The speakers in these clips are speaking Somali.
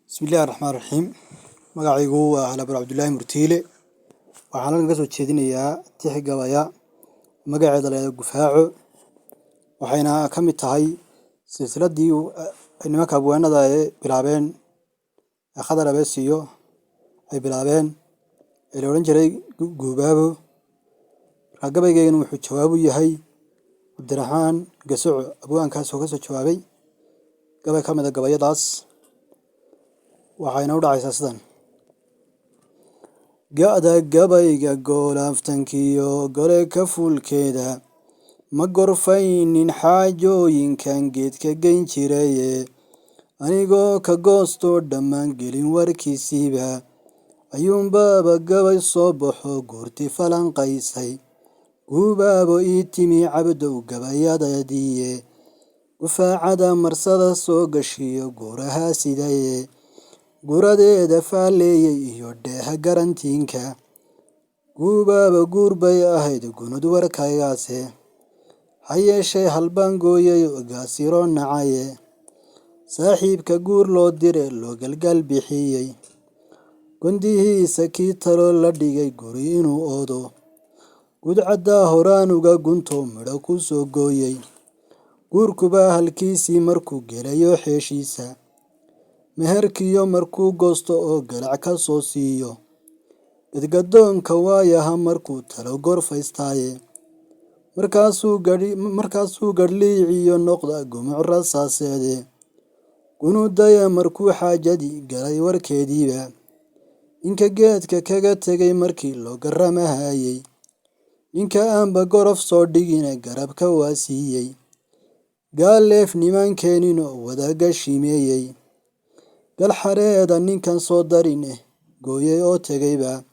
Bismillahi Raxmaani Raxiim. Magacaygu waa Halabar Cabdullaahi Murtiile. Waxaan halkan ka soo jeedinayaa tix gabaya, magaceeda la yidhaahdo Gufaaco. Waxayna ka mid tahay silsiladii ay nimanka abwaanada ay bilaabeen, Khadar Abeesiyo ay bilaabeen, ee la odhan jiray Guubaabo. Marka gabaygeygana wuxuu jawaab u yahay Cabdiraxmaan Gasoco, abwaankaas oo kasoo jawaabay gabay ka mid a gabayadaas. Waxayna u dhacaysaa sidan: Ga'da gabayga goolaaftankiyo gole ka fuulkeeda ma gorfaynin xaajooyinkan geedka geyn jiraye, anigoo ka goostoo dhammaan gelin warkiisiiba ayuunbaaba gabay soo baxo guurti falanqaysay. Guubaabo ii timi Cabdow gabayadadiiye, gufaacada marsada soo gashiyo guuraha sidaye, guradeeda faaleeyey iyo dheeha garantiinka. Guubaaba guur bay ahayd gunud warkaygaase, ha yeeshee halbaan gooyayo gaasiroo nacaye. Saaxiibka guur loo dire loo galgaal bixiyey, gondihiisa kii talo la dhigay guri inuu oodo, gudcaddaa horaan uga gunto midho ku soo gooyey. Guurkuba halkiisii markuu gelayo xeeshiisa, meherkiyo markuu goosto oo galac ka soo siiyo, gadgadoonka waayaha markuu talo gorfaystaaye, markaasuu gadhliiciyo noqda gumuc rasaaseede. Gunudaya markuu xaajadii galay warkeediiba, ninka geedka kaga tegay markii loo garamahayey, ninka aanba gorof soo dhigine garabka waa siiyey, gaaleef nimankeeninoo wadaga shimeeyey, galxareeda ninkan soo darine gooyey oo tegayba,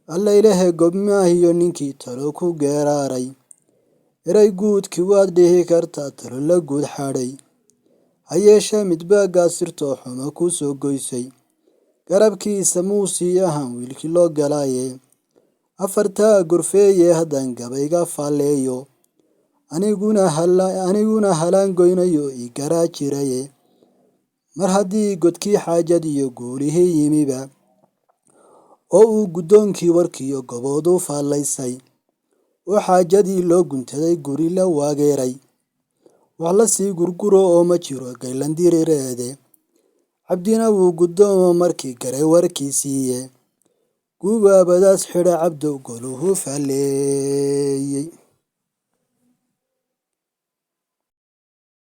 Allaylehe gobmaahiyo ninkii talo ku geeraaray, eray guudkii waad dhihi kartaa talo la guud xadhay. Ha yeeshee midbaa gaasirtoo xumo ku soo goysay, garabkiisa muusii ahaan wiilkii loo galaaye. Afartaa gorfeeye haddaan gabayga faalleeyo, aniguna halaan goynayo ii garaa jiraye. Mar haddii godkii xaajadiyo guulihii yimiba, oo uu guddoonkii warkiyo goboodu faallaysay, oo xaajadii loo guntaday guri la waageeray, wax la sii gurguro oo ma jiro gaylandirireede. Cabdina wuu guddoomo markii garay warkiisiiye. Guubaabadaas xidha Cabdow goluhu faalleeyey.